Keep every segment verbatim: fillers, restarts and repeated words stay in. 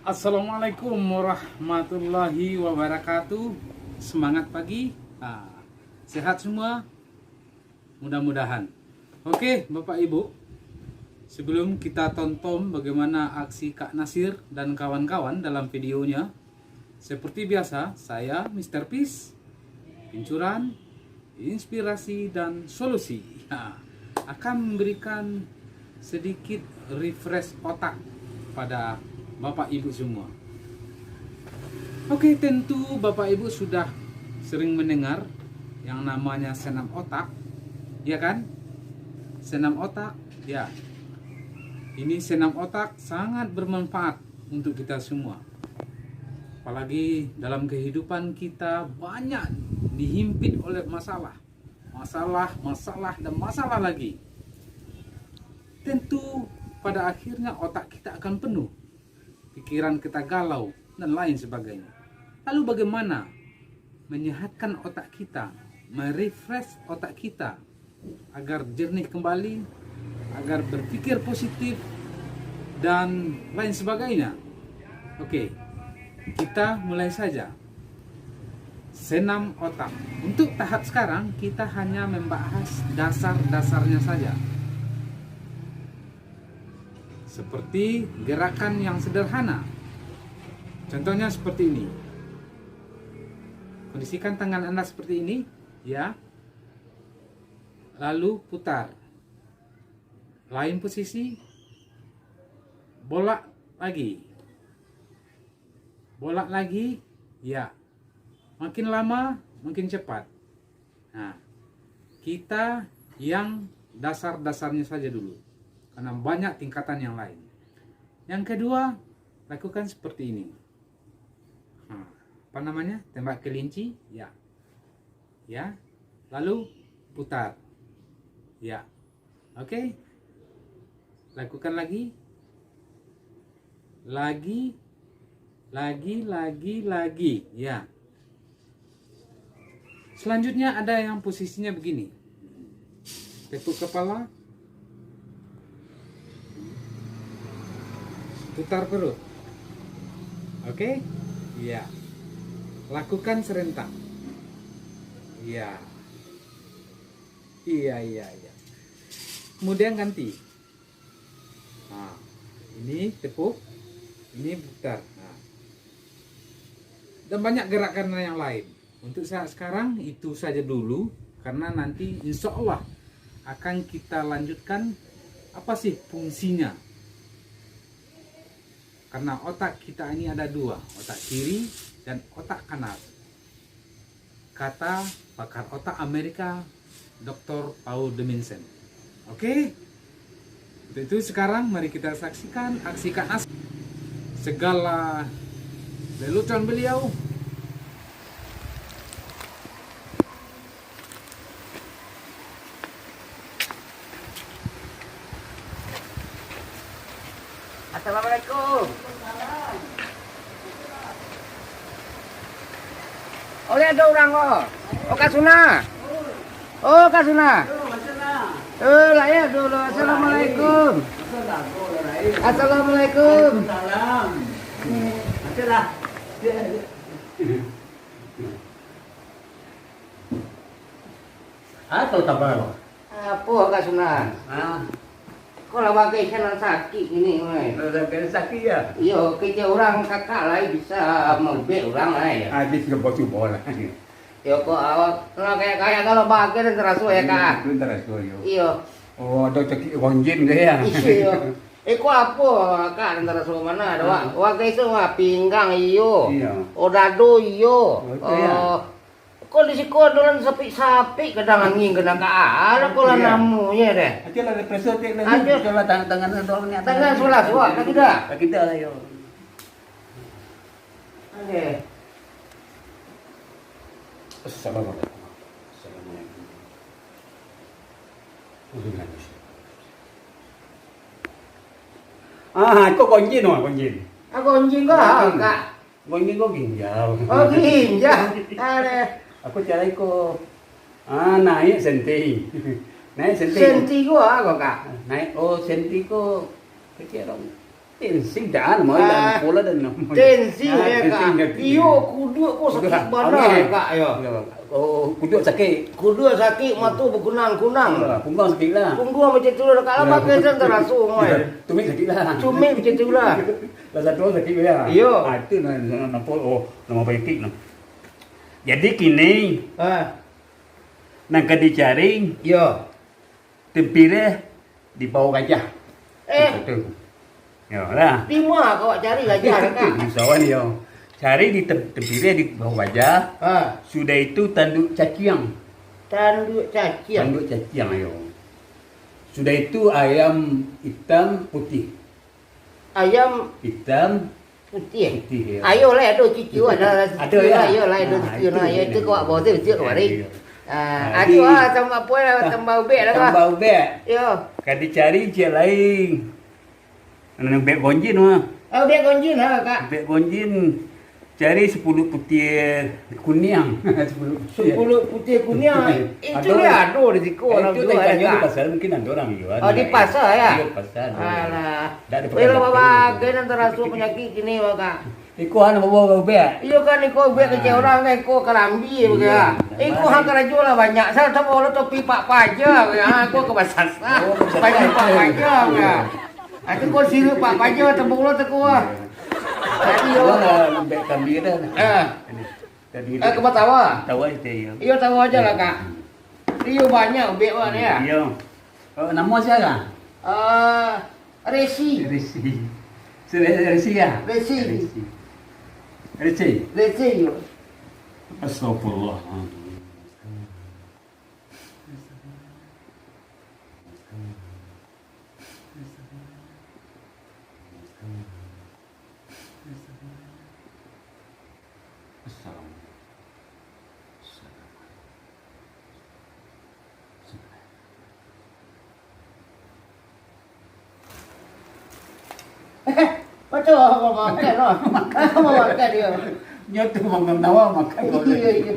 Assalamualaikum warahmatullahi wabarakatuh. Semangat pagi. Ah, sehat semua. Mudah-mudahan. Oke, Bapak Ibu. Sebelum kita tonton bagaimana aksi Kak Nasir dan kawan-kawan dalam videonya, seperti biasa, saya Mister Peace, Pincuran, inspirasi dan solusi. Ha, akan memberikan sedikit refresh otak pada Bapak Ibu semua. Oke, tentu Bapak Ibu sudah sering mendengar yang namanya senam otak, ya kan? Senam otak, ya. Ini senam otak sangat bermanfaat untuk kita semua. Apalagi dalam kehidupan kita banyak dihimpit oleh masalah. Masalah, masalah, dan masalah lagi. Tentu pada akhirnya otak kita akan penuh. Pikiran kita galau, dan lain sebagainya. Lalu bagaimana menyehatkan otak kita, merefresh otak kita, agar jernih kembali, agar berpikir positif, dan lain sebagainya. Oke, kita mulai saja. Senam otak. Untuk tahap sekarang, kita hanya membahas dasar-dasarnya saja. Seperti gerakan yang sederhana. Contohnya seperti ini. Kondisikan tangan Anda seperti ini, ya. Lalu putar. Lain posisi. Bolak lagi. Bolak lagi. Ya. Makin lama, makin cepat. Nah, kita yang dasar-dasarnya saja dulu. Karena banyak tingkatan yang lain. Yang kedua, lakukan seperti ini. Nah, apa namanya? Tembak kelinci, ya. Ya. Lalu putar. Ya. Oke. Lakukan lagi. Lagi, lagi, lagi, lagi. Ya. Selanjutnya ada yang posisinya begini. Tepuk kepala. Putar perut. Oke? Iya. Lakukan serentak. Iya. Iya, iya, iya. Kemudian ganti. Nah, ini tepuk, ini putar. Nah. Dan banyak gerakan yang lain. Untuk saat sekarang itu saja dulu, karena nanti insya Allah akan kita lanjutkan apa sih fungsinya. Karena otak kita ini ada dua, otak kiri dan otak kanan. Kata pakar otak Amerika, Doktor Paul Deminson. Oke? Untuk itu sekarang mari kita saksikan aksi Kak Nas. Segala lelucon beliau. Assalamualaikum. Oh, ya, ada orang, oh. Oh, Kak Suna. Oh, Kak Suna. Eh, lah, ya, dulu. Assalamualaikum. Assalamualaikum. Atau tabal? Apo, Kak Sunan? Ah. Kau lah bagai sinan sakik ini, oi. Lah bagai sakik, ya? Iyo, kerja orang kakak lah bisa maubek orang lah, ya. Habis cubo-cubo lah. Yo, kok awak lah kayak-kayak kalau bagai dan teraso, ya, Kak? Hmm, itu teraso, yo. Iyo. Oh, ada cakik orang jin ke, ya? Iyo. Eh, kok apo, Kak, dan teraso mana ada, Wak? Ah. Bagai semua pinggang, iyo. Iyo. Oh, dado, iyo. Oh, itu, ya. Oh, Kok di siko ado nan sapik-sapik, kadang angin, kadang ka arah, ko lah namonyo deh. Acil lah, depreso, cek lah. Acil. Acil lah, tangan, tangan, tangan, tangan. Tangan sulah, suah, tak kida. Tak kida lah, yo. Oke. Assalamualaikum. Assalamualaikum. Ah, kok konjin, oh, konjin. Ah, konjin kok, Kak? Konjin ko ginjal. Oh, ginjal. Aduh. Aku cari ko, ah, naik senti. Naik senti. Senti ko apo, Kak? Naik, oh, senti ko kecil dong. Tensing dah, nama Ah, dah, pola dah nama. Tensing, Ah, ya, tensing Kak. Dah. Iyo, kuduak ko sakik Kuduak. bana, Okey. Kak, yo. Yo. Oh, kuduak sakik. Kuduak sakik, mato bakunang-kunang. Yo, pungguang sakik lah. Pungguang macam tu lah, Kak. Yo. Abang kena taraso, oi. Tumit sakik lah. Tumit macam tu lah. Lah satu sakik lah. Iyo. Ah, itu nah, nah, nampak, oh, nama panyakik nah. Jadi kini, Ah. nan ka dicari, Iyo. Tempireh di Bawah Gajah. Eh. Itu. Yo lah. Di ma kau cari gajah, Itu, Kak? Di sawah ni, yo. Cari di tem-, tempireh di Bawah Gajah. Ha. Sudah itu tanduk caciang. Tanduk caciang. Tanduk caciang, yo. Sudah itu ayam hitam putih. Ayam Hitam putih. Putih, yo. Ayolah, ado cucu, ado Ado, cucu, yo. Ayolah, ado Ah, cucu, itu nah, yo, dia. Itu kau buat tu, cucu kemarin. Iyo. Ah, Jadi, ado lah, tambah apa lah, tam-, tambah ubek lah, tambah Kak. Ubek. Yo. Ka dicari ciek lain. Nan ubek gonjin mah. Ah, ubek gonjin lah, Kak. Ubek gonjin. Cari sipuluak putiah kuniang. Sipuluak putiah. Sipuluak putiah kuniang. Itu Ado. Lah ado di siko, Eh, orang itu jual, tanya di Kak. Pasar, mungkin ado orang jual. Oh, di pasar, yo? Iyo, di pasar. Alah. Ndak ada Weh, lah, pekan bagai itu. Nan taraso panyakik kini, Kak. Iko han bawa ubek. Iyo kan, iko ubek kecek Ah. Orang kan, iko karambia, Iyo. Kan. Iko han karajo lah banyak. Sa-, sa-, bawa topi Pak Paja, kan. Ah, iko ka basasa. Oh, ka basasa. Baju Pak Paja, kan. Iyo. Atau kau sirup Pak Paja, tembok lo tekuah. Tadi yo. Wah, lembek kami dah. Ah. Tadi Eh, ke Batawa? Tawa itu, iyo. Iyo, tawa aja lah, Kak. Iyo, banyak ubek awak ni, ya? Iyo. Oh, nama siapa, Kak? Ah, Resi. Resi. Si Re-, Resi, ya? Resi. Resi. Resi. Resi, yo. Astagfirullah. Macam apa makan, oh? Apa makan dia? Nyo tu makan tawa, makan. Iya, iya.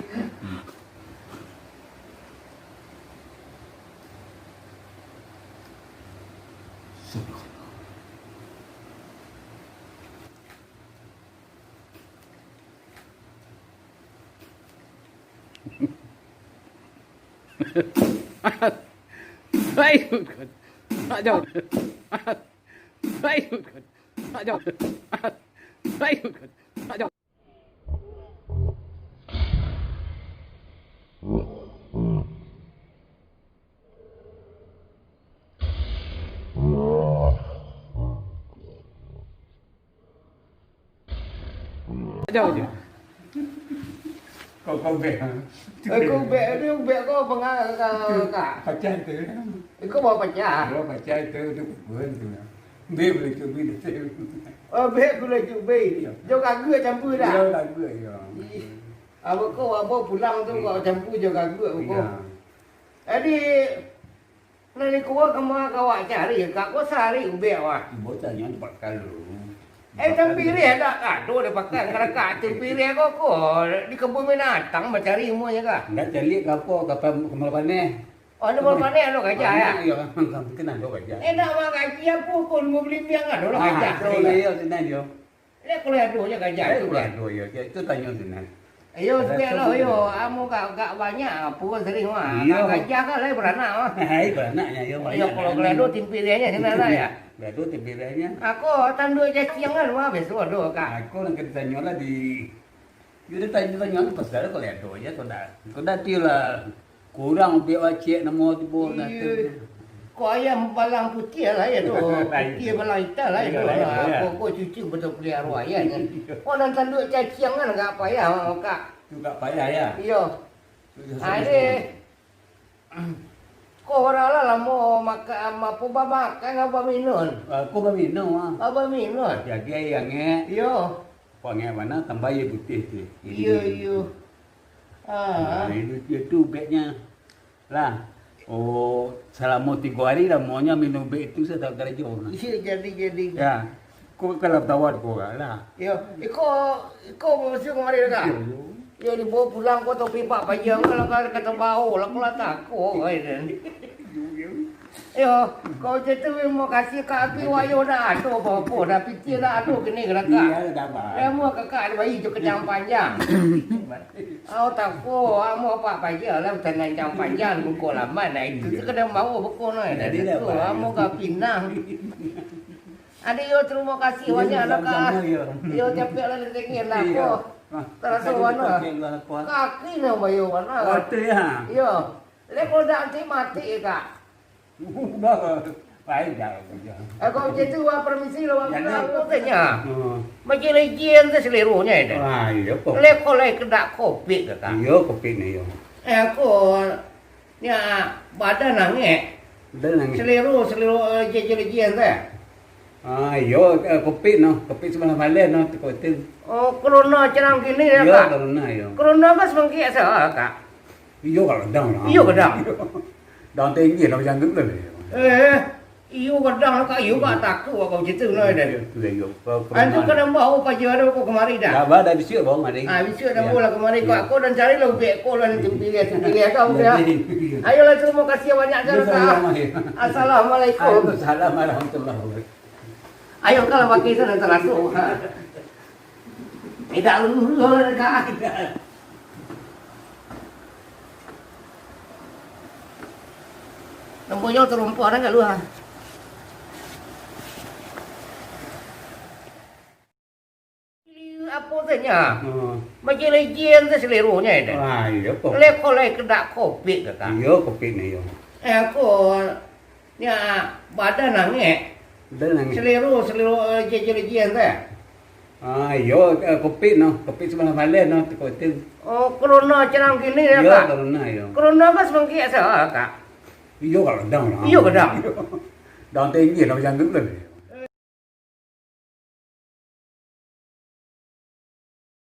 Baik, Gun. Tak jauh. Baik, Gun. Tak jauh. Baik, Gun. Tak jauh. Aja, aja. Kau, kau bek, ha? Eh, kau bek, dia bek kau pengal-, ka-, ka-. Pacah tu. Eh, kau bawa pacah? Bawa pacah tu, tu pun tu. Bek boleh tu, bek tu. Oh, bek boleh tu, bek. Ya. Jo kagak campur dah? Ya, kagak, ya. Ih. Apa kau, apa pulang tu, hmm, kau campur jo kagak, apa kau? Ya. Jadi, Nah, di kuwa kama ka awak cari, Kak, ko sari ubek awak. Bocah nyo dipakal dulu. Eh, tampireh dak ado dipakal, kadakak tampireh ko, ko di kebun binatang bacari imunyo, Kak. Ndak caliak ka apo, ka pam-, ka Muaro Paneh. Oh, di Muaro Paneh ado gajah, yo? Banyak, yo, mungkin ado gajah. Eh, nak manggaji apo ko, limo belimbing ado lah gajah. Ah, tu lah, yo, sinan, yo. Leh, kalau ado je gajah tu, kalau ado, yo, itu tanyo sinan. Iyo, sudah lah, yo, amu gak, gak banyak, apo sering mah. Iyo. Gak gajah kan, lai baranak mah. Hai, baranak nyo, yo, iyo, banyak kalau, kalau ado timpiriannya sinan lah, ya. Kalau ado timpiriannya. Ako tanduk caciang kan, mah, biaso ado, Kak. Ako nak kito tanyo lah di Yo, dia tanya-tanya, "Anu pasal kalau ado aja, kau dah, kau dah tiup lah. Kurang ubek wacek namo tibo, dah tu." Iyo. Kok ayam balang putiah lah, ya, tu. Lain. Putiah balang hitam lah, ya, tu. Iyo, lain, lah. Iyo. Kok, kok cucu betul pelihara ayam, kan? Iyo. Kok nan tanduk caciang, kan, agak payah, Kak. Tu agak payah, ya? Iyo. Susah, susah. Ade. Ko urang lah lamo makan, apo, bamakan ka baminun. Aku baminun, ah. Ah, baminun. Jadi aia angek. Iyo. Apo angek bana, tambah aia putiah tu. Iyo, iyo. Ah. Nah, itu, itu ubeknyo. Lah. Oh, salamo tigo ari lamonyo minum ubek tu sataun karajo. Iyo, jadi, jadi. Ya. Ko kalau tawar ko lah. Iyo, iko, iko musim kamari dah. Iyo, iyo. Iyo, dibawa pulang ko topi Pak Pajang, kalau ka, ka tabao lah, ko lah tako, kan. Iyo, iyo. Yo, kau cak tu memang kasih kaki wayo dah ado apa-apa, dah pitih dah ado kini kena kak. Iyo, dah, Bang. Lamo kakak ada bayi tu kacang panjang. Au tako, amo pak paja lah tangan kacang panjang buko laman. Nah, itu tu kena mau buko nah. Jadi dah, Bang. Amo ka pinang. Ado yo, terima kasih banyak lah kak. Yo, capek lah lentengin lah ko. Taraso mana? Kaki nang bayo mana? Oke ya. Yo. Lek kalau dak nanti mati kak. Udah, baik dah. Eh, kau macam tu, wah, permisi lah, wah. Jadi, aku tanya. Hmm. Macam legend tu selirunya itu. Ah, iyo, kok. Lek kalau kedak kopik ke kak? Iyo, kopik ni, iyo. Eh, aku, nya, badan nangek. Badan nangek. Seliru, seliru, eh, legend, legend tu. Ah, iyo, eh, kopik no. Kopik sebelah malam no, tu kau itu. Oh, corona cerang kini ya, iyo, kak? Corona, iyo. Corona kan semangkik asa, kak? Iyo, kalau gadang lah. Iyo, gadang. Gadang tinggi lah macam tu lah. Eh, iyo, gadang lah, kak. Iyo, kak, takut kau cerita lah, dah. Iyo, iyo. Antu kau nambah, oh, paja ada kau kemari dah. Dah, bah, dah bisuak, bah, kemari. Ah, bisuak nambah lah kemari. Kau, kau dan cari lah ubek kau lah nanti pilih, pilih kau dah. Jadi, iyo. Ayolah, terima kasih banyak, iyo, kak. Assalamualaikum. Waalaikumsalam warahmatullahi wabarakatuh. Ayo, kalau pakai sana terasuk. Tidak lulus lah, kak. Namanya terompak dah kat luar. Apa tu nya? Hmm. Macam legend tu selirunya itu. Ah, iyo, kok. Lek kalau kedak kopik ke kak? Iyo, kopik ni, iyo. Eh, aku, nya, badan nangek. Badan nangek. Seliru, seliru, eh, legend, legend tu. Ah, iyo, eh, kopik no. Kopik sebelah malam no, tu kau itu. Oh, corona cerang kini ya, iyo, kak? Corona, iyo. Corona kan semangkik asa, kak? Iyo, kalau gadang lah. Iyo, gadang. Gadang tinggi lah macam tu lah.